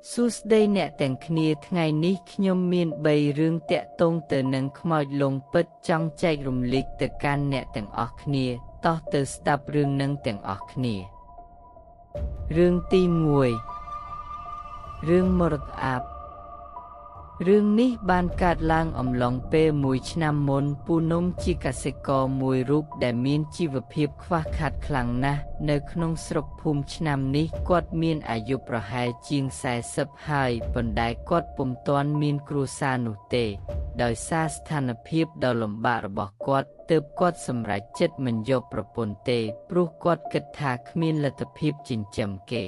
សួស្តីអ្នកទាំងគ្នាថ្ងៃនេះខ្ញុំមាន3រឿងតាក់ទងទៅនឹងខ្មោចលងពិតចង់ចែករំលែកទៅកាន់អ្នកទាំងអស់គ្នាតោះទៅស្ដាប់រឿងនឹងទាំងអស់គ្នារឿងទី1រឿងមរតអាបរឿងនេះបានកើតឡើងអំឡុងពេលមួយឆ្នាំមុនពូនំជាកសិករមួយរូបដែលមានជីវភាពខ្វះខាតខ្លាំងណាស់នៅក្នុងស្រុកភូមិឆ្នាំនេះគាត់មានអាយុប្រហែលជាង40ហើយប៉ុន្តែគាត់ពុំទាន់មានគ្រួសារនោះទេដោយសារស្ថានភាពដ៏លំបាករបស់គាត់ទើបគាត់សម្រេចចិត្តមិនយកប្រពន្ធទេព្រោះគាត់គិតថាគ្មានលទ្ធភាពចិញ្ចឹមគេ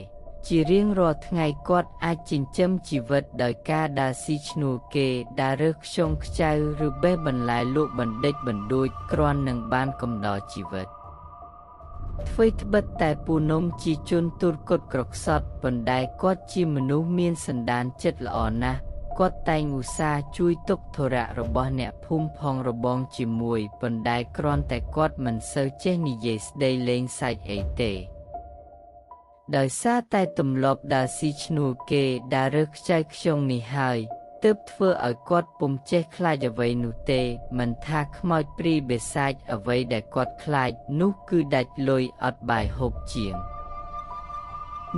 ជារៀងរាល់ថ្ងៃគាត់អាចចិញ្ចឹមជីវិតដោយការដើរស៊ីឈ្នួលគេដើររើសខ្ចុងខ្ចៅឬបេះបន្លែលក់បណ្ដិចបណ្ដួចគ្រាន់នឹងបានកំដរជីវិតអ្វីត្បិតតែពូនំជាជនទូរគតក្រខ្សត់ប៉ុន្តែគាត់ជាមនុស្សមានសន្តានចិត្តល្អណាស់គាត់តែងឧស្សាហ៍ជួយទុកធុរៈរបស់អ្នកភូមិផងរបងជាមួយប៉ុន្តែគ្រាន់តែគាត់មិនសូវចេះនិយាយស្ដីលេងសើចអីទេដោយសារតែទម្លាប់ដើរស៊ីឈ្នួលគេដើររើសខ្ចៅខ្យងនេះហើយទើបធ្វើឲ្យគាត់ពុំចេះខ្លាចអ្វីនោះទេមិនថាខ្មោចព្រាយបិសាចអ្វីដែលគាត់ខ្លាចនោះគឺដាច់លុយអត់បាយហូបជាង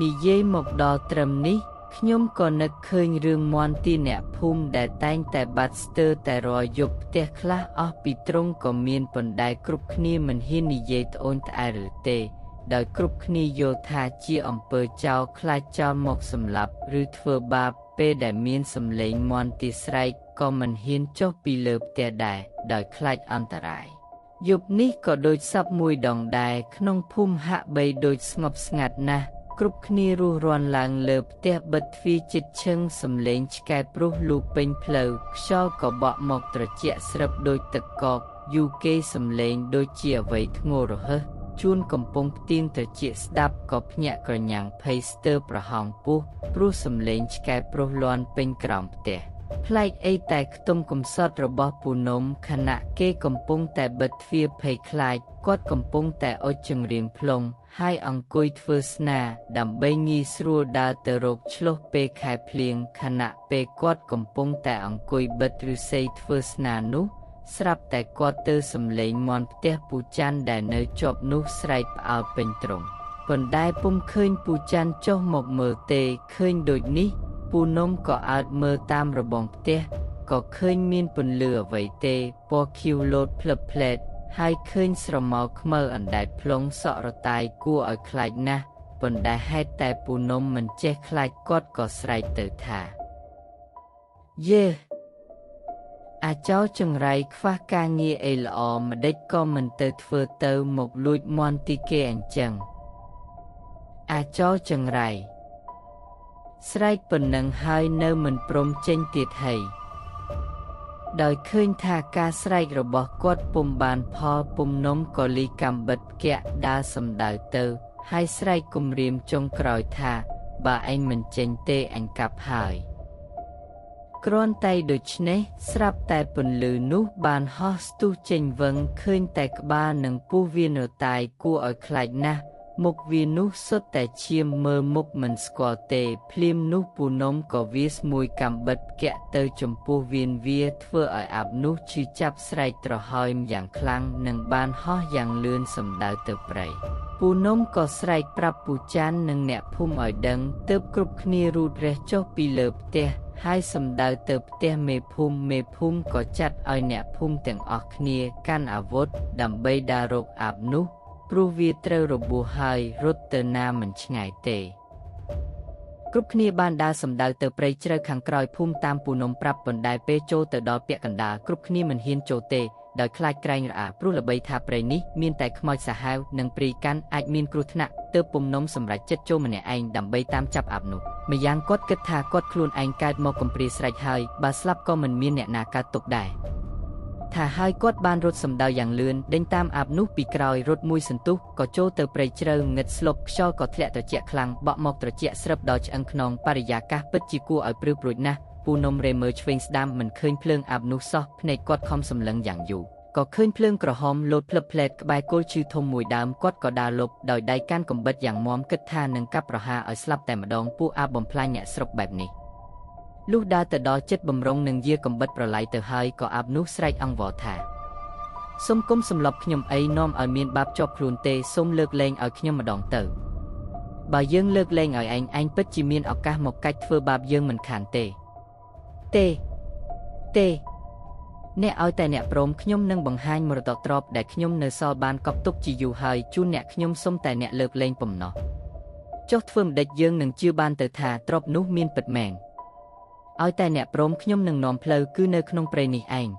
និយាយមកដល់ត្រឹមនេះខ្ញុំក៏នឹកឃើញរឿងមាន់ទីអ្នកភូមិដែលតែងតែបាត់ស្ទើរតែរាល់យប់ផ្ទះខ្លះអស់ពីទ្រុងក៏មានប៉ុន្តែគ្រប់គ្នាមិនហ៊ាននិយាយត្អូញត្អែរឬទេដោយគ្រប់គ្នាយល់ថាជាអំពើចោរខ្លាចចោរមកសម្លាប់ឬធ្វើបាបពេលដែលមានសម្លេងមាន់ទីស្រែកក៏មិនហ៊ានចុះពីលើផ្ទះដែរដោយខ្លាចអន្តរាយយប់នេះក៏ដូចសពមួយដងដែរក្នុងភូមិហាក់បីដូចស្ងប់ស្ងាត់ណាស់គ្រប់គ្នារុះរាន់ឡើងលើផ្ទះបិទទ្វារជិតឈឹងសម្លេងឆ្កែព្រុសលូពេញផ្លូវខ្យល់ក៏បក់មកត្រជាក់ស្រឹបដូចទឹកកកយូរគេសម្លេងដូចជាអ្វីធ្ងោរហឹសជួនកំពុងផ្ទៀងត្រចៀកស្ដាប់ក៏ភ្ញាក់ក្រញាំងភ័យស្ទើរប្រហោងពោះព្រោះសម្លេងឆ្កែព្រុសលាន់ពេញក្រោមផ្ទះប្លែកអីតែខ្ទមកំសត់របស់ពូនំខណៈគេកំពុងតែបិទទ្វារភ័យខ្លាចគាត់កំពុងតែអុជចង្រៀងផ្លុងហើយអង្គុយធ្វើស្នាដើម្បីងាយស្រួលដើរទៅរកឆ្លុះពេលខែភ្លៀងខណៈពេលគាត់កំពុងតែអង្គុយបិទឫស្សីធ្វើស្នានោះស្រាប់តែគាត់ទៅសម្លេងមាន់ផ្ទះពូច័ន្ទដែលនៅជាប់នោះស្រែកផ្អើលពេញទ្រុងប៉ុន្តែពុំឃើញពូច័ន្ទចុះមកមើលទេឃើញដូចនេះពូនំក៏អើតមើលតាមរបងផ្ទះក៏ឃើញមានពន្លឺអ្វីទេពណ៌ខៀវលោតភ្លឹបភ្លែតហើយឃើញស្រមោលខ្មៅអណ្ដែតផ្លុងសក់រតាយគួរឲ្យខ្លាចណាស់ប៉ុន្តែហេតុតែពូនំមិនចេះខ្លាចគាត់ក៏ស្រែកទៅថាយេអាចោចង្រៃខ្វះការងារអីល្អម្ដេចក៏មិនទៅធ្វើទៅមកលួចមាន់ទីគេអញ្ចឹងអាចោចង្រៃស្រែកប៉ុណ្ណឹងហើយនៅមិនព្រមចេញទៀតហីដោយឃើញថាការស្រែករបស់គាត់ពុំបានផលពុំនំក៏លីកំបិតផ្គាក់ដើរសំដៅទៅហើយស្រែកគំរាមចុងក្រោយថាបើឯងមិនចេញទេអញកាប់ហើយគ្រាន់តែដូច្នេះស្រាប់តែពន្លឺនោះបានហោះស្ទុះចេញវឹងឃើញតែក្បាលនិងពោះវានៅតាយគួរឲ្យខ្លាចណាស់មុខវានោះសុទ្ធតែឈាមមើលមុខមិនស្គាល់ទេភ្លាមនោះពូនំក៏វាស្មួយកំបិតផ្គាក់ទៅចំពោះវៀនវាធ្វើឲ្យអាប់នោះឈឺចាប់ស្រែកត្រហើយយ៉ាងខ្លាំងនិងបានហោះយ៉ាងលឿនសំដៅទៅព្រៃពូនំក៏ស្រែកប្រាប់ពូច័ន្ទនិងអ្នកភូមិឲ្យដឹងទើបគ្រប់គ្នារូតរះចុះពីលើផ្ទះហើយសំដៅទៅផ្ទះមេភូមិមេភូមិក៏ចាត់ឲ្យអ្នកភូមិទាំងអស់គ្នាកាន់អាវុធដើម្បីដើររកអាប់នោះព្រោះវាត្រូវរបួសហើយរត់ទៅណាមិនឆ្ងាយទេគ្រប់គ្នាបានដើរសំដៅទៅព្រៃជ្រៅខាងក្រោយភូមិតាមពូនំប្រាប់ប៉ុន្តែពេលចូលទៅដល់ពាក់កណ្ដាលគ្រប់គ្នាមិនហ៊ានចូលទេដោយខ្លាចក្រែងរអាព្រោះល្បីថាព្រៃនេះមានតែខ្មោចសាហាវនិងព្រាយកាន់អាចមានគ្រោះថ្នាក់ទើបពំនំសម្រេចចិត្តចូលម្នាក់ឯងដើម្បីតាមចាប់អាប់នោះម្យ៉ាងគាត់គិតថាគាត់ខ្លួនឯងកើតមកកំព្រាស្រេចហើយបើស្លាប់ក៏មិនមានអ្នកណាកើតទុកដែរថាហើយគាត់បានរត់សំដៅយ៉ាងលឿនដេញតាមអាប់នោះពីក្រោយរត់មួយសន្ទុះក៏ចូលទៅព្រៃជ្រៅងឹតស្លុបខ្យល់ក៏ធ្លាក់ត្រជាក់ខ្លាំងបក់មកត្រជាក់ស្រឹបដល់ឆ្អឹងខ្នងបរិយាកាសពិតជាគួរឲ្យព្រឺព្រួចណាស់ពូនំរេមើលឆ្វេងស្ដាំមិនឃើញភ្លើងអាប់នោះសោះភ្នែកគាត់ខំសម្លឹងយ៉ាងយូរ ក៏ឃើញភ្លើងក្រហមលោតភ្លឹបភ្លែតក្បែរគល់ឈើធំមួយដើមគាត់ក៏ដើរលុបដោយដៃកាន់កំបិតយ៉ាងមាំគិតថានឹងកាប់ប្រហារឲ្យស្លាប់តែម្ដងពួកអាបបំផ្លាញអ្នកស្រុកបែបនេះលុះដើរទៅដល់ចិត្តបំរុងនឹងយាកំបិតប្រឡ័យទៅហើយក៏អាបនោះស្រែកអង្វរថាសូមគុំសម្លប់ខ្ញុំអីនាំឲ្យមានបាបជាប់ខ្លួនទេសូមលើកលែងឲ្យខ្ញុំម្ដងទៅបើយើងលើកលែងឲ្យឯងពិតជាមានឱកាសមកកាច់ធ្វើបាបយើងមិនខានទេទេទេអ្នកឲ្យតែអ្នកព្រមខ្ញុំនឹងបង្ហាញមរតកទ្រព្យដែលខ្ញុំនៅសល់បានកប់ទុកជាយូរហើយជូនអ្នកខ្ញុំសុំតែអ្នកលើកលែងប៉ុណ្ណោះចុះធ្វើម្ដេចយើងនឹងជឿបានទៅថាទ្រព្យនោះមានពិតមែនឲ្យតែអ្នកព្រមខ្ញុំនឹងនាំផ្លូវគឺនៅក្នុងព្រៃនេះឯង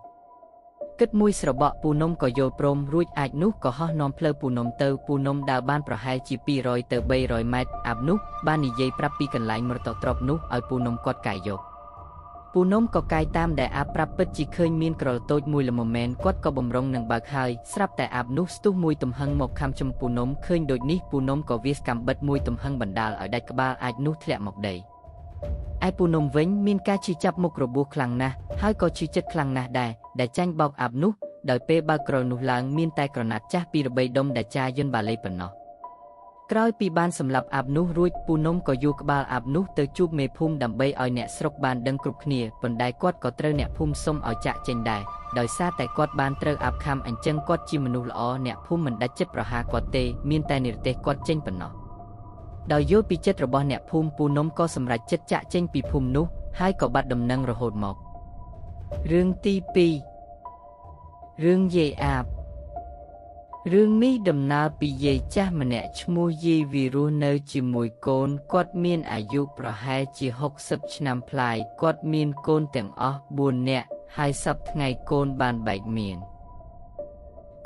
គិតមួយស្របក់ពូនំក៏យល់ព្រមរួចអាចនោះក៏ហោះនាំផ្លូវពូនំទៅពូនំដើរបានប្រហែលជា200ទៅ300ម៉ែត្រអាបនោះបាននិយាយប្រាប់ពីកន្លែងមរតកទ្រព្យនោះឲ្យពូនំគាត់កាយយកពូនំក៏កាយតាមដែលអាបប្រាប់ពិតជាឃើញមានក្រលតូចមួយល្មមមែនគាត់ក៏បំរុងនឹងបើកហើយស្រាប់តែអាបនោះស្ទុះមួយទំហឹងមកខំចំពូនំឃើញដូចនេះពូនំក៏វាសកំបិតមួយទំហឹងបណ្ដាលឲ្យដាច់ក្បាលអាចនោះធ្លាក់មកដីឯពូនំវិញមានការឈឺចាប់មុខរបួសខ្លាំងណាស់ហើយក៏ឈឺចិត្តខ្លាំងណាស់ដែរដែលចាញ់បោកអាបនោះដោយពេលបើកក្រលនោះឡើងមានតែក្រណាត់ចាស់ពីរបីដុំដែលចាយន្តបាលីប៉ុណ្ណោះក្រោយពីបានសម្លាប់អាបនោះរួចពូនំក៏យួរក្បាលអាបនោះទៅជួបមេភូមិដើម្បីឲ្យអ្នកស្រុកបានដឹងគ្រប់គ្នាប៉ុន្តែគាត់ក៏ត្រូវអ្នកភូមិសុំឲ្យចាក់ចេញដែរដោយសារតែគាត់បានត្រូវអាបខំអញ្ចឹងគាត់ជាមនុស្សល្អអ្នកភូមិមិនដាច់ចិត្តប្រហារគាត់ទេមានតែនិរទេសគាត់ចេញប៉ុណ្ណោះដោយយល់ពីចិត្តរបស់អ្នកភូមិពូនំក៏សម្រេចចិត្តចាក់ចេញពីភូមិនោះហើយក៏បាត់ដំណឹងរហូតមករឿងទី2រឿងយាយអាបរឿងនេះដំណើរពីយាយចាស់ម្នាក់ឈ្មោះយាយវីរស់នៅជាមួយកូនគាត់មានអាយុប្រហែលជា60ឆ្នាំប្លាយគាត់មានកូនទាំងអស់4នាក់ហើយសប្តាហ៍ថ្ងៃកូនបានបែកមាន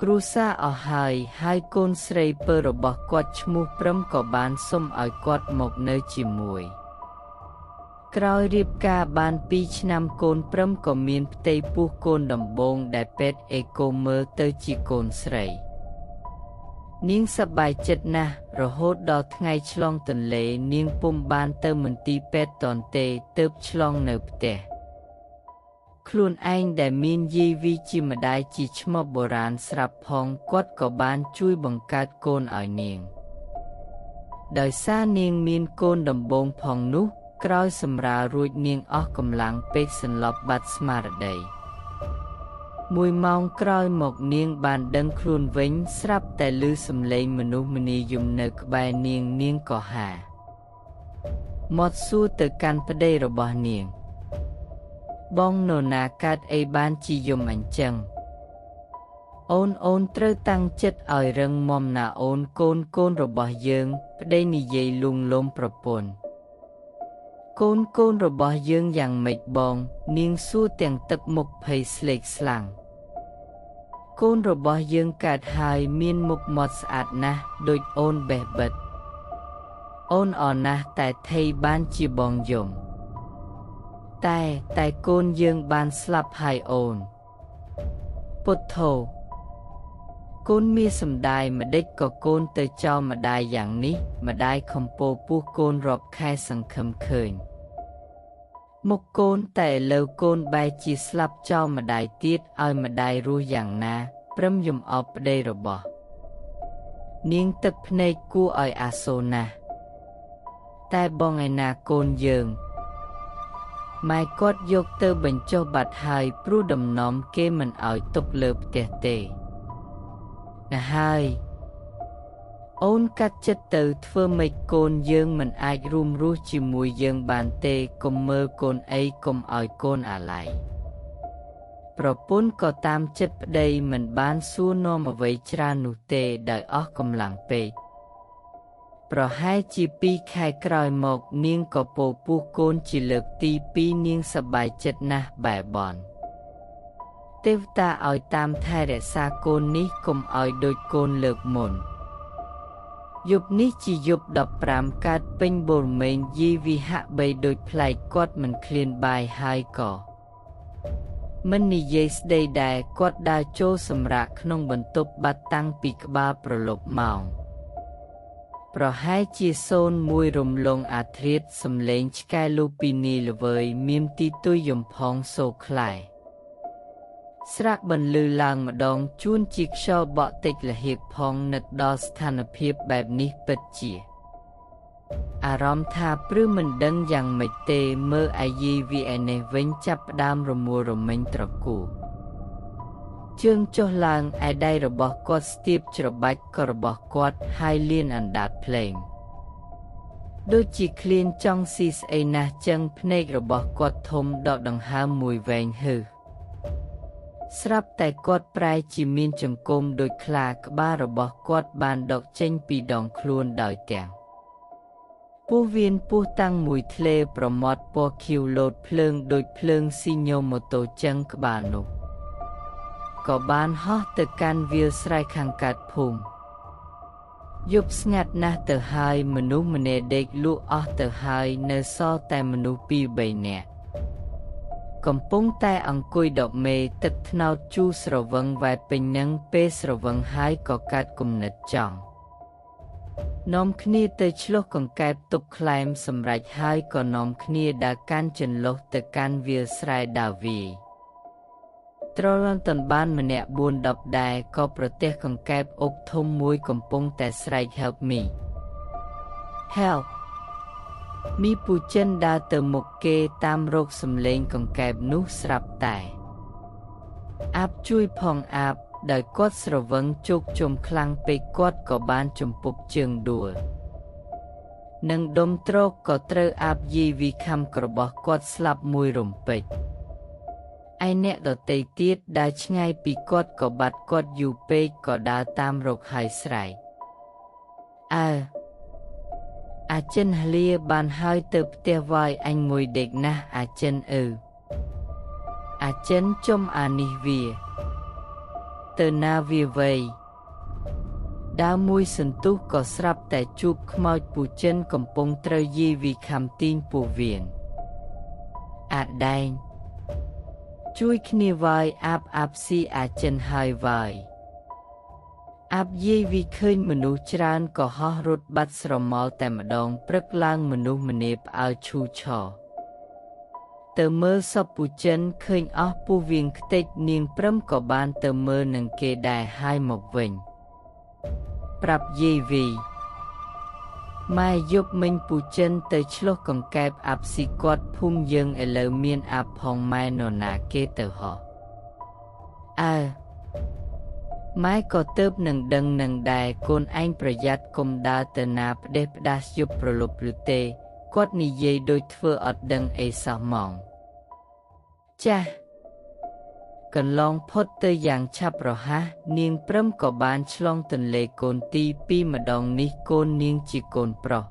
គ្រួសារអស់ហើយហើយកូនស្រីពើរបស់គាត់ឈ្មោះព្រឹមក៏បានសុំឲ្យគាត់មកនៅជាមួយក្រោយរៀបការបាន2ឆ្នាំកូនព្រឹមក៏មានផ្ទៃពោះកូនដំបូងដែលពេទ្យអេកូមើលទៅជាកូនស្រីនាងសប្បាយចិត្តណាស់រហូតដល់ថ្ងៃឆ្លងទន្លេនាងពុំបានទៅមន្ទីរពេទ្យតន់ទេទើបឆ្លងនៅផ្ទះខ្លួនឯងដែលមានយាយវីជាម្ដាយជាឈ្មោះបុរាណស្រាប់ផងគាត់ក៏បានជួយបង្កើតកូនឲ្យនាងដោយសារនាងមានកូនដំបូងផងនោះក្រោយសម្រាលរួចនាងអស់កម្លាំងពេកសន្លប់បាត់ស្មារតីមួយម៉ោងក្រោយមកនាងបានដឹងខ្លួនវិញស្រាប់តែឮសំឡេងមនុស្សម្នាយំនៅក្បែរនាងនាងក៏ហាមាត់សួរទៅកាន់ប្តីរបស់នាងបងនរណាកើតអីបានជាយំអញ្ចឹងអូនត្រូវតាំងចិត្តឲ្យរឹងមាំណាអូនកូនរបស់យើងប្តីនិយាយលួងលោមប្រពន្ធកូនរបស់យើងយ៉ាងម៉េចបងនាងសួរទាំងទឹកមុខភ័យស្លេកស្លាំងកូនរបស់យើងកើតហើយមានមុខមាត់ស្អាតណាស់ដូចអូនបេះបិទអូនអរណាស់តែថៃបានជាបងយំតែកូនយើងបានស្លាប់ហើយអូនពុទ្ធោកូនមានសម្ដាយម្ដេចក៏កូនទៅចោលម្ដាយយ៉ាងនេះម្ដាយខំពោពោះកូនរាប់ខែសង្ឃឹមឃើញមុខកូនតែឥឡូវកូនបែរជាស្លាប់ចោលម្ដាយទៀតឲ្យម្ដាយរស់យ៉ាងណាព្រមយំអោបប្តីរបស់នាងទឹកភ្នែកគួរឲ្យអាសូរណាស់តែបងឯណាកូនយើងម៉ែគាត់យកទៅបញ្ចុះបាត់ហើយព្រោះដំណំគេមិនឲ្យទុកលើផ្ទះទេណាហើយអូនកាត់ចិត្តទៅធ្វើម៉េចកូនយើងមិនអាចរួមរស់ជាមួយយើងបានទេកុំមើលកូនអីកុំឲ្យកូនអាល័យប្រពន្ធក៏តាមចិត្តប្តីមិនបានសួរនាំអ្វីច្រើននោះទេដោយអស់កម្លាំងពេកប្រហែលជា2ខែក្រោយមកនាងក៏ពោពោះកូនជាលើកទី2នាងសប្បាយចិត្តណាស់បែបន់ទេវតាឲ្យតាមថែរក្សាកូននេះកុំឲ្យដូចកូនលើកមុនយប់នេះជាយប់15កើតពេញបូរមេងយីវិហាក់បីដូចប្លែកគាត់មិនឃ្លានបាយហើយក៏មិននិយាយស្ដីដែរគាត់ដើរចូលសម្រាកក្នុងបន្ទប់បាត់តាំងពីក្បាលប្រឡប់ម៉ោងប្រហែលជា01រំលងអាធ្រាតសំឡេងឆ្កែលូពីនីល្វើយមានទីទុយយំផងសូខ្លែ ស្រាក់បន្លឺឡើងម្ដងជួនជាខ្យល់បក់តិចលហៀកផងនឹកដល់ស្ថានភាពបែបនេះពិតជាអារម្មណ៍ថាព្រឺមិនដឹងយ៉ាងម៉េចទេមើលអាយីវីឯនេះវិញចាប់ផ្ដើមរមួលរមិញត្រគូជើងចុះឡើងឯដៃរបស់គាត់ស្ទាបច្របាច់ក៏របស់គាត់ហើយលៀនអណ្ដាតភ្លេងដូចជាឃ្លានចង់ស៊ីស្អីណាស់ចឹងភ្នែករបស់គាត់ធំដកដង្ហើមមួយវែងហឺស្រាប់តែគាត់ប្រែជាមានចង្គមដូចខ្លាក្បាលរបស់គាត់បានដកចេញពីដងខ្លួនដោយទាំងពោះវៀនពោះតាំងមួយធ្លេប្រមាត់ពណ៌ខៀវលោតភ្លើងដូចភ្លើងស៊ីញ៉ូម៉ូតូចឹងក្បាលនោះក៏បានហោះទៅកាន់វាលស្រែខាងកើតភូមិយប់ស្ងាត់ណាស់ទៅហើយមនុស្សម្នាក់ដេកលក់អស់ទៅហើយនៅសល់តែមនុស្សពីរបីនាក់កំពុងតែអង្គុយដកមេទឹកត្នោតជូរស្រវឹងវ៉ែពេញនឹងពេលស្រវឹងហើយក៏កើតគំនិតចង់នាំគ្នាទៅឆ្លុះកង្កែបទុកក្លែមសម្រេចហើយក៏នាំគ្នាដើរកាន់ចន្លុះទៅកាន់វាលស្រែដាវីត្រលន់តនបានម្នាក់4 10ដែរក៏ប្រទះកង្កែបអុកធំមួយកំពុងតែស្រែក Help me Help មីពូចិនដើរទៅមុខគេតាមរកសំឡេងកង្កែបនោះស្រាប់តែអាបជួយផងអាបដោយគាត់ស្រវឹងជោគជុំខ្លាំងពេកគាត់ក៏បានជំពប់ជើងដួលនិងដុំត្រកក៏ត្រូវអាបយីវីខំរបស់គាត់ស្លាប់មួយរំពេចឯអ្នកដទៃទៀតដើរឆ្ងាយពីគាត់ក៏បាត់គាត់យូរពេកក៏ដើរតាមរកហើយស្រែកអើអាចិនហ្លាបានហើយទៅផ្ទះវាយអញមួយដេកណាស់អាចិនអឺអាចិនជុំអានេះវាទៅណាវាវៃដើមមួយសន្ទុះក៏ស្រាប់តែជួបខ្មោចពូចិនកំពុងត្រូវយីវីខំទាញពោះវៀនអាដែងជួយគ្នាវាយអាបអាបស៊ីអាចិនហើយវាយអាបយាយវីឃើញមនុស្សច្រើនក៏ហោះរត់បាត់ស្រមោលតែម្ដងព្រឹកឡើងមនុស្សម្នាផ្អើលឈូឆរទៅមើលសពពូចិនឃើញអស់ពោះវៀងខ្ទេចនាងព្រឹមក៏បានទៅមើលនឹងគេដែរហើយមកវិញប្រាប់យាយវីម៉ែយប់មិញពូចិនទៅឆ្លុះកង្កែបអាប់ស៊ីគាត់ភូមិយើងឥឡូវមានអាប់ផងម៉ែនរណាគេទៅហោះអើម៉ែក៏ទៅនឹងដឹងនឹងដែរកូនឯងប្រយ័ត្នកុំដើរទៅណាផ្ដេសផ្ដាសយប់ប្រលប់ឬទេគាត់និយាយដូចធ្វើអត់ដឹងអីសោះហ្មងចាស់កន្លងផុតទៅយ៉ាងឆាប់រហ័សនាងព្រឹមក៏បានឆ្លងទន្លេកូនទីពីរម្ដងនេះកូននាងជាកូនប្រុស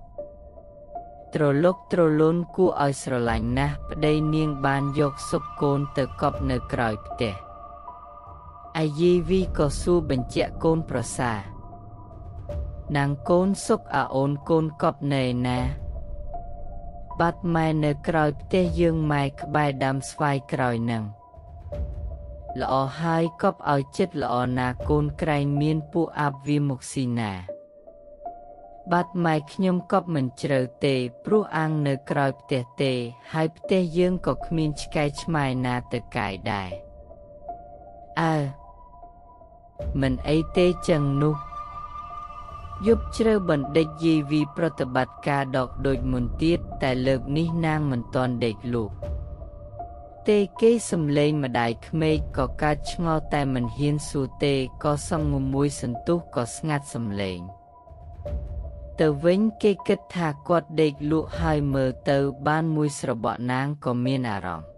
ត្រលុកត្រលូនគួរឲ្យស្រឡាញ់ណាស់ប្តីនាងបានយកសុកកូនទៅកប់នៅក្រោយផ្ទះអាយីវីក៏សួរបញ្ជាក់កូនប្រសានាងកូនសុកអាអូនកូនកប់នៅណាបាត់ម៉ែនៅក្រោយផ្ទះយើងម៉ែក្បែរដើមស្វាយក្រោយនឹងល្អហើយកប់ឲ្យចិត្តល្អណាកូនក្រែងមានពួកអាបវាមកស៊ីណាបាត់ម៉ែខ្ញុំកប់មិនជ្រៅទេព្រោះអាងនៅក្រោយផ្ទះទេហើយផ្ទះយើងក៏គ្មានឆ្កែឆ្ម៉ែណាទៅកាយដែរអើមិនអីទេចឹងនោះយប់ជ្រៅបណ្ឌិតយីវីប្រតិបត្តិការដកដូចមុនទៀតតែលើកនេះនាងមិនទាន់ដេកលក់ទេគេសំឡេងម្ដាយក្មេកក៏កើតឆ្ងល់តែមិនហ៊ានសួរទេក៏សងមួយសន្ទុះក៏ស្ងាត់សំឡេងទៅវិញគេគិតថាគាត់ដេកលក់ហើយមើលទៅបានមួយស្របក់នាងក៏មានអារម្មណ៍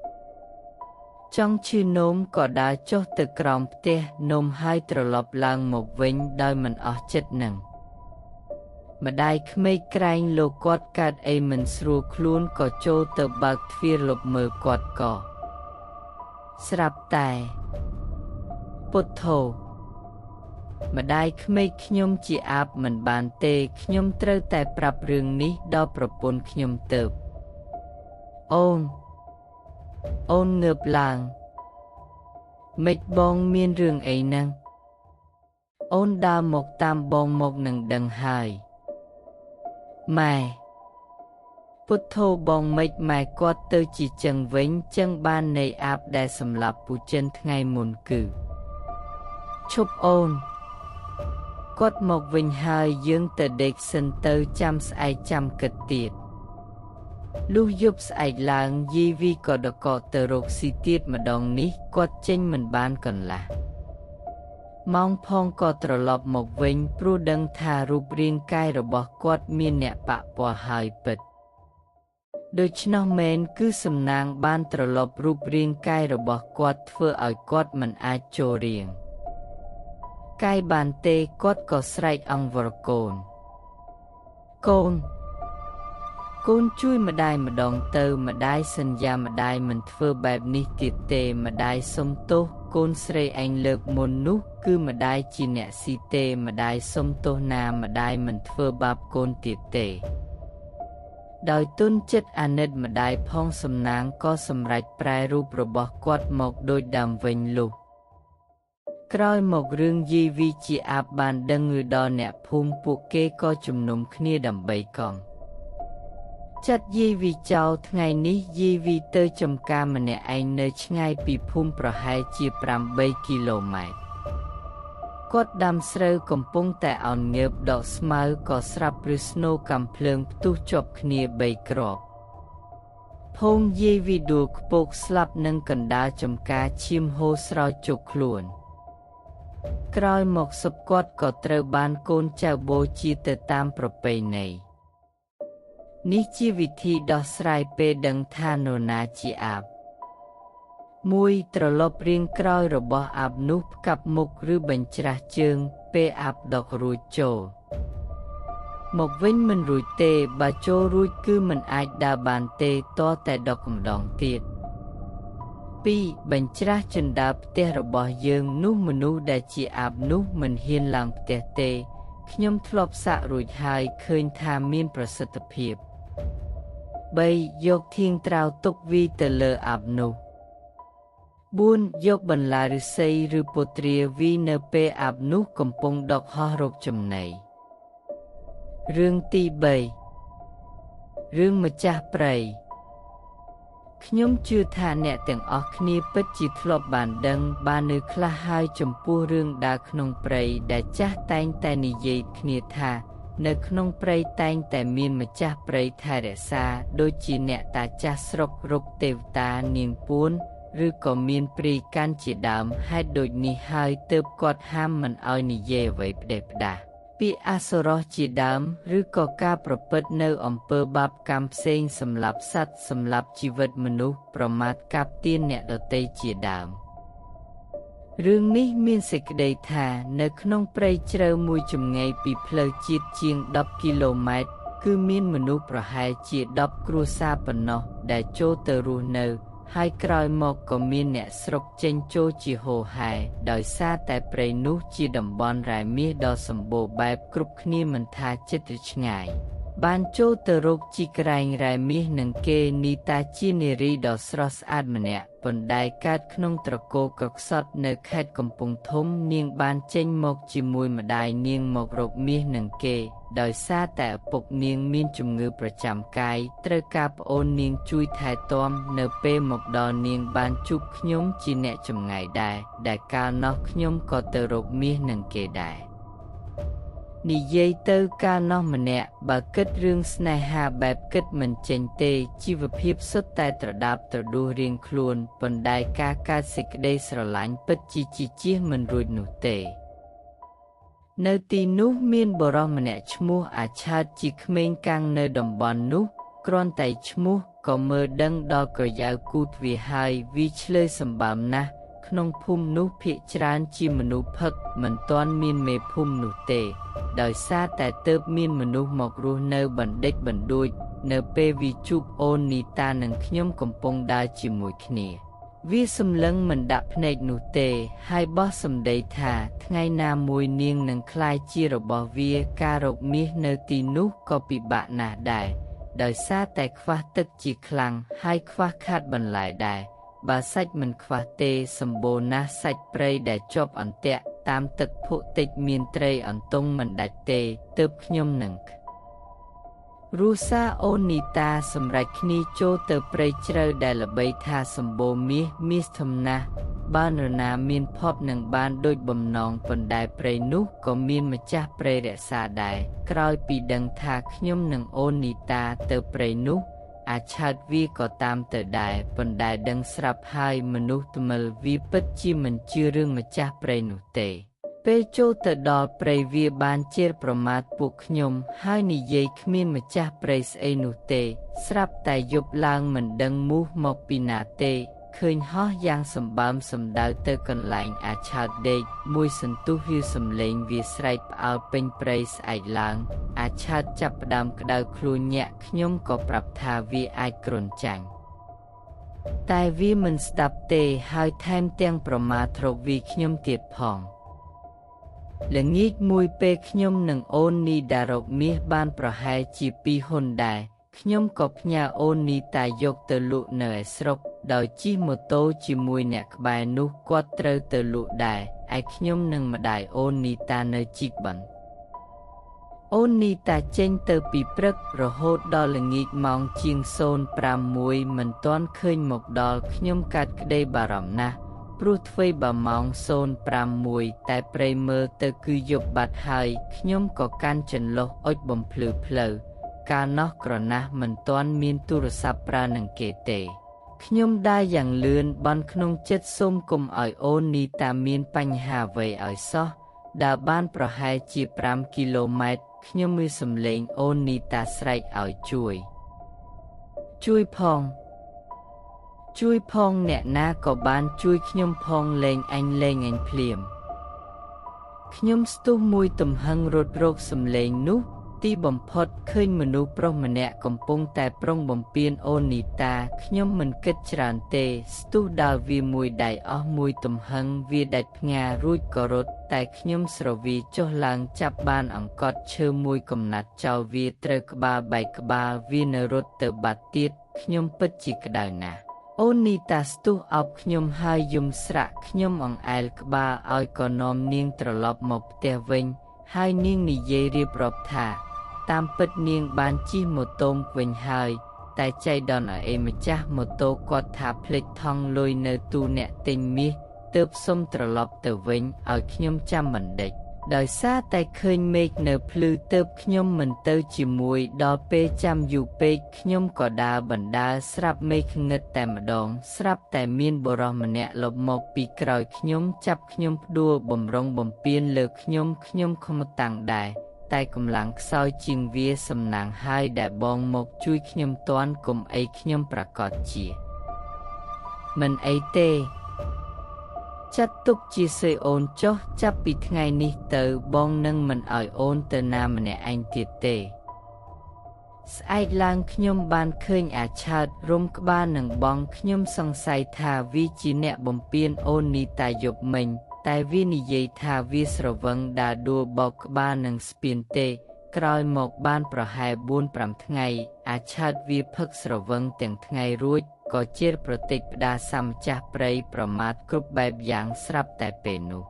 ចង់ឈឺនោមក៏ដើរចុះទៅក្រោមផ្ទះនោមហើយត្រឡប់ឡើងមកវិញដោយមិនអស់ចិត្តនឹងម្ដាយក្មេកក្រែងលោកគាត់កើតអីមិនស្រួលខ្លួនក៏ចូលទៅបើកទ្វារលបមើលគាត់ក៏ស្រាប់តែពុទ្ធោម្ដាយក្មេកខ្ញុំជាអាបមិនបានទេខ្ញុំត្រូវតែប្រាប់រឿងនេះដល់ប្រពន្ធខ្ញុំទៅអូនអូនងើបឡើងម៉េចបងមានរឿងអីហ្នឹងអូនដើរមកតាមបងមកនឹងដឹងហើយម៉ែ ពុទ្ធោបងម៉េចម៉ែគាត់ទៅជាចឹងវិញចឹងបាននៃអាបដែលសម្លាប់ពូចិនថ្ងៃមុនគឺឈប់អូនគាត់មកវិញហើយយើងទៅដេកសិនទៅចាំស្អែកចាំគិតទៀតលុះយប់ស្អែកឡើងយីវីក៏ដកកទៅរកស៊ីទៀតម្ដងនេះគាត់ចេញមិនបានកន្លះម៉ោងផងក៏ត្រឡប់មកវិញព្រោះដឹងថារូបរាងកាយរបស់គាត់មានអ្នកប៉ពាល់ហើយពិតដូច្នោះមែនគឺសំណាងបានត្រឡប់រូបរាងកាយរបស់គាត់ធ្វើឲ្យគាត់មិនអាចចូលរាងកាយបានទេគាត់ក៏ស្រែកអង្វរកូនកូនកូនជួយម្ដាយម្ដងទៅម្ដាយសន្យាម្ដាយមិនធ្វើបែបនេះទៀតទេម្ដាយសុំទោសកូនស្រីឯងលើកមុននោះគឺម្ដាយជាអ្នកស៊ីទេម្ដាយសុំទោសណាម្ដាយមិនធ្វើបាបកូនទៀតទេដោយទុនចិត្តអាណិតម្ដាយផងសំណាងក៏សម្រេចប្រែរូបរបស់គាត់មកដូចដើមវិញលុះក្រោយមករឿងយីវីជាអាបបានដឹងឬដល់អ្នកភូមិពួកគេក៏ជំនុំគ្នាដើម្បីកំចាត់យីវីចោលថ្ងៃនេះយីវីទៅចំការម្នាក់ឯងនៅឆ្ងាយពីភូមិប្រហែលជា8គីឡូម៉ែត្រគាត់ដាំស្រូវកំពុងតែអោនងើបដកស្មៅក៏ស្រាប់ព្រឺស្នូកាំភ្លើងផ្ទុះជាប់គ្នា3គ្រាប់ភងយីវីដួលខ្ពកស្លាប់នឹងកណ្ដាលចំការឈាមហូរស្រោចជោគខ្លួនក្រោយមកសពគាត់ក៏ត្រូវបានកូនចៅបូជាទៅតាមប្រពៃណីនេះជាវិធីដោះស្រាយពេលដឹងថានរណាជាអាប1ត្រឡប់រាងក្រោយរបស់អាបនោះផ្កាប់មុខឬបញ្ច្រាស់ជើងពេលអាបដករួចចូលមកវិញមិនរួចទេបើចូលរួចគឺមិនអាចដើរបានទេតតែដកម្ដងទៀត2បញ្ច្រាស់ជណ្ដើរផ្ទះរបស់យើងនោះមនុស្សដែលជាអាបនោះមិនហ៊ានឡើងផ្ទះទេខ្ញុំធ្លាប់សាករួចហើយឃើញថាមានប្រសិទ្ធភាព3យកធាងត្រាវទុកវីទៅលើអាបនោះ4យកបន្លាឫស្សីឬពុទ្រាវីនៅពេលអាបនោះកំពុងដកហោះរកចំណីរឿងទី3រឿងម្ចាស់ព្រៃខ្ញុំជឿថាអ្នកទាំងអស់គ្នាពិតជាធ្លាប់បានដឹងបាននៅខ្លះហើយចំពោះរឿងដើរក្នុងព្រៃដែលចាស់តែងតែនិយាយគ្នាថានៅក្នុងព្រៃតែងតែមានម្ចាស់ព្រៃថែរក្សាដូចជាអ្នកតាចាស់ស្រុករុកទេវតានាងពួនឬក៏មានព្រាយកាន់ជាដើមហេតុដូចនេះហើយទើបគាត់ហាមមិនឲ្យនិយាយអ្វីផ្ដេសផ្ដាសពាក្យអសុរោះជាដើមឬក៏ការប្រព្រឹត្តនៅអំពើបាបកម្មផ្សេងសម្លាប់សត្វសម្លាប់ជីវិតមនុស្សប្រមាថកាប់ទានអ្នកដទៃជាដើមរឿងនេះមានសេចក្តីថានៅក្នុងព្រៃជ្រៅមួយចម្ងាយពីផ្លូវជាតិជាង10គីឡូម៉ែត្រគឺមានមនុស្សប្រហែលជា10គ្រួសារប៉ុណ្ណោះដែលចូលទៅរស់នៅហើយក្រោយមកក៏មានអ្នកស្រុកចេញចូលជាហូរហែដោយសារតែព្រៃនោះជាតំបន់រ៉ែមាសដ៏សម្បូរបែបគ្រប់គ្នាមិនថាជិតឬឆ្ងាយបានចូលទៅរកជីក្រែងរ៉ែមាសនឹងគេនីតាជានារីដ៏ស្រស់ស្អាតម្នាក់ប៉ុន្តែកើតក្នុងត្រកូលកខ្សត់នៅខេត្តកំពង់ធំនាងបានចេញមកជាមួយម្ដាយនាងមករកមាសនឹងគេដោយសារតែឪពុកនាងមានជំងឺប្រចាំកាយត្រូវការប្អូននាងជួយថែទាំនៅពេលមកដល់នាងបានជួបខ្ញុំជាអ្នកចម្ងាយដែរដែលកាលនោះខ្ញុំក៏ទៅរកមាសនឹងគេដែរនិយាយទៅកាលនោះម្នាក់បើគិតរឿងស្នេហាបែបគិតមិនចេញទេជីវភាពសុទ្ធតែត្រដាបត្រដួសរៀងខ្លួនប៉ុន្តែការកើតសេចក្តីស្រឡាញ់ពិតជាជៀសមិនរួចនោះទេនៅទីនោះមានបុរសម្នាក់ឈ្មោះអាឆើតជាក្មេងកាំងនៅតំបន់នោះគ្រាន់តែឈ្មោះក៏មើលដឹងដល់ក្រយៅគូទ្វាហើយវាឆ្លើយសម្បើមណាស់ក្នុងភូមិនោះភាគច្រើនជាមនុស្សផឹកមិនទាន់មានមេភូមិនោះទេដោយសារតែទើបមានមនុស្សមករស់នៅបណ្ដេចបណ្ដួចនៅពេលវាជួបអូននីតានិងខ្ញុំកំពុងដើរជាមួយគ្នាវាសម្លឹងមិនដាក់ភ្នែកនោះទេហើយបោះសម្ដីថាថ្ងៃណាមួយនាងនឹងក្លាយជារបស់វាការរកមាសនៅទីនោះក៏ពិបាកណាស់ដែរដោយសារតែខ្វះទឹកជាខ្លាំងហើយខ្វះខាតបន្លែដែរបើសាច់មិនខ្វះទេសម្បូរណាស់សាច់ព្រៃដែលជាប់អន្ទាក់តាមទឹកភក់តិចមានត្រីអន្ទង់មិនដាច់ទេទើបខ្ញុំនឹង រួសាអូននីតាសម្រេចគ្នាចូលទៅព្រៃជ្រៅដែលល្បីថាសម្បូរមាសមាសធំណាស់ បើនរណាមានភ័ព្វនឹងបានដូចបំណងប៉ុន្តែព្រៃនោះក៏មានម្ចាស់ព្រៃរក្សាដែរក្រោយពីដឹងថាខ្ញុំនិងអូននីតាទៅព្រៃនោះអាឆើតវាក៏តាមទៅដែរប៉ុន្តែដឹងស្រាប់ហើយមនុស្សថ្មិលវាពិតជាមិនជឿរឿងម្ចាស់ព្រៃនោះទេពេលចូលទៅដល់ព្រៃវាបានជេរប្រមាថពួកខ្ញុំហើយនិយាយគ្មានម្ចាស់ព្រៃស្អីនោះទេស្រាប់តែយប់ឡើងមិនដឹងមូសមកពីណាទេឃើញហោះយ៉ាងសម្បើមសម្ដៅទៅកន្លែងអាឆើតដេកមួយសន្ទុះវាសំឡេងវាស្រែកផ្អើលពេញព្រៃស្អែកឡើងអាឆើតចាប់ផ្ដើមក្តៅខ្លួនញាក់ខ្ញុំក៏ប្រាប់ថាវាអាចគ្រុនចាញ់តែវាមិនស្ដាប់ទេហើយថែមទាំងប្រមាថរកវាខ្ញុំទៀតផងល្ងាចមួយពេលខ្ញុំនិងអូននីតារកមាសបានប្រហែលជា2ហ៊ុនដែរខ្ញុំក៏ផ្ញើអូននីតាយកទៅលក់នៅឯស្រុកដោយជិះម៉ូតូជាមួយអ្នកក្បែរនោះគាត់ត្រូវទៅលក់ដែរឯខ្ញុំនិងម្ដាយអូននីតានៅជីកបន្អូននីតាចេញទៅពីព្រឹករហូតដល់ល្ងាចម៉ោងជាង0:51មិនទាន់ឃើញមកដល់ខ្ញុំកាត់ក្តីបារម្ភណាស់ព្រោះធ្វើបើម៉ោង0:51តែព្រៃមើលទៅគឺយប់បាត់ហើយខ្ញុំក៏កាន់ចន្លោះអុចបំភ្លឺផ្លូវកាលនោះក្រណាស់មិនទាន់មានទូរស័ព្ទប្រើនឹងគេទេខ្ញុំដើរយ៉ាងលឿនបន់ក្នុងចិត្តសូមគុំឲ្យអូននីតាមានបញ្ហាអ្វីឲ្យសោះដើរបានប្រហែលជា5គីឡូម៉ែត្រខ្ញុំមានសំឡេងអូននីតាស្រែកឲ្យជួយជួយផងជួយផងអ្នកណាក៏បានជួយខ្ញុំផងលែងអញលែងអញភ្លាមខ្ញុំស្ទុះមួយទំហឹងរត់រកសំឡេងនោះទីបំផុតឃើញមនុស្សប្រុសម្នាក់កំពុងតែប្រុងបំពានអូននីតាខ្ញុំមិនគិតច្រើនទេស្ទុះដល់វាមួយដៃអស់មួយទំហឹងវាដាច់ផ្ងារួចក៏រត់តែខ្ញុំស្រវីចុះឡើងចាប់បានអង្កត់ឈើមួយកំណាត់ចោលវាត្រូវក្បាលបែកក្បាលវានៅរត់ទៅបាត់ទៀតខ្ញុំពិតជាក្តៅណាស់អូននីតាស្ទុះអោបខ្ញុំហើយយំស្រាក់ខ្ញុំអង្អែលក្បាលឲ្យក៏នាំនាងត្រឡប់មកផ្ទះវិញហើយនាងនិយាយរៀបរាប់ថាតាមពិតនាងបានជិះម៉ូតូវិញហើយតែចៃដន្យឲ្យម្ចាស់ម៉ូតូគាត់ថាភ្លេចថង់លុយនៅទូអ្នកទិញមាសទើបសុំត្រឡប់ទៅវិញឲ្យខ្ញុំចាំបណ្ឌិតដោយសារតែឃើញមេឃនៅភ្លឺទើបខ្ញុំមិនទៅជាមួយដល់ពេលចាំយូរពេកខ្ញុំក៏ដើរបណ្ដើរស្រាប់មេឃងឹតតែម្ដងស្រាប់តែមានបុរសម្នាក់លបមកពីក្រោយខ្ញុំចាប់ខ្ញុំផ្ដួលបំរុងបំពានលើខ្ញុំខ្ញុំខំតាំងដែរតែកម្លាំងខ្សោយជាងវាសំណាងហើយដែលបងមកជួយខ្ញុំទាន់គុំអីខ្ញុំប្រកាសជាមិនអីទេចាត់ទុកជាសេអូនចុះចាប់ពីថ្ងៃនេះទៅបងនឹងមិនឲ្យអូនទៅណាម្នាក់ឯងទៀតទេស្អែកឡើងខ្ញុំបានឃើញអាឆើតរុំក្បាលនឹងបងខ្ញុំសង្ស័យថាវាជាអ្នកបំពានអូននីតាយប់មិញតែវានិយាយថាវាស្រវឹងដើរដួលបោកក្បាលនឹងស្ពានទេក្រោយមកបានប្រហែល 4-5 ថ្ងៃអាឆើតវាផឹកស្រវឹងទាំងថ្ងៃរួចក៏ជេរប្រតិចផ្ដាសាម្ចាស់ព្រៃប្រមាថគ្រប់បែបយ៉ាងស្រាប់តែពេលនោះ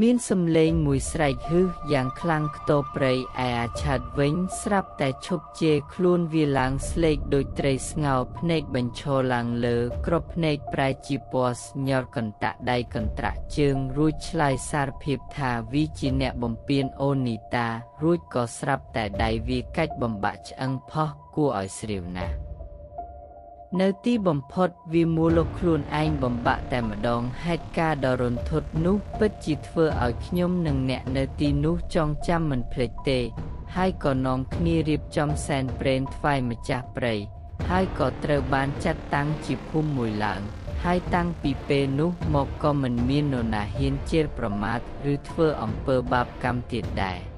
មានសំឡេងមួយស្រែកហឺយ៉ាងខ្លាំងខ្ទរព្រៃឯអាឆើតវិញស្រាប់តែឈប់ជេរខ្លួនវាឡើងស្លេកដូចត្រីស្ងោភ្នែកបញ្ឈរឡើងលើក្របភ្នែកប្រែជាពណ៌ស្ញរកន្តាក់ដៃកន្ត្រាក់ជើងរួចឆ្លើយសារភាពថាវាជាអ្នកបំពានអូននីតារួចក៏ស្រាប់តែដៃវាកាច់បំបាក់ឆ្អឹងផោះគួរឲ្យស្រាវណាស់នៅទីបំផុតវាមួលខ្លួនឯងបំបាក់តែម្ដងហេតុការណ៍ដ៏រន្ធត់នោះពិតជាធ្វើឲ្យខ្ញុំនិងអ្នកនៅទីនោះចងចាំមិនភ្លេចទេហើយក៏នាំគ្នារៀបចំសែនព្រេនថ្វាយម្ចាស់ព្រៃហើយក៏ត្រូវបានចាត់តាំងជាភូមិមួយឡើងហើយតាំងពីពេលនោះមកក៏មិនមាននរណាហ៊ានជេរប្រមាថឬធ្វើអំពើបាបកម្មទៀតដែរ។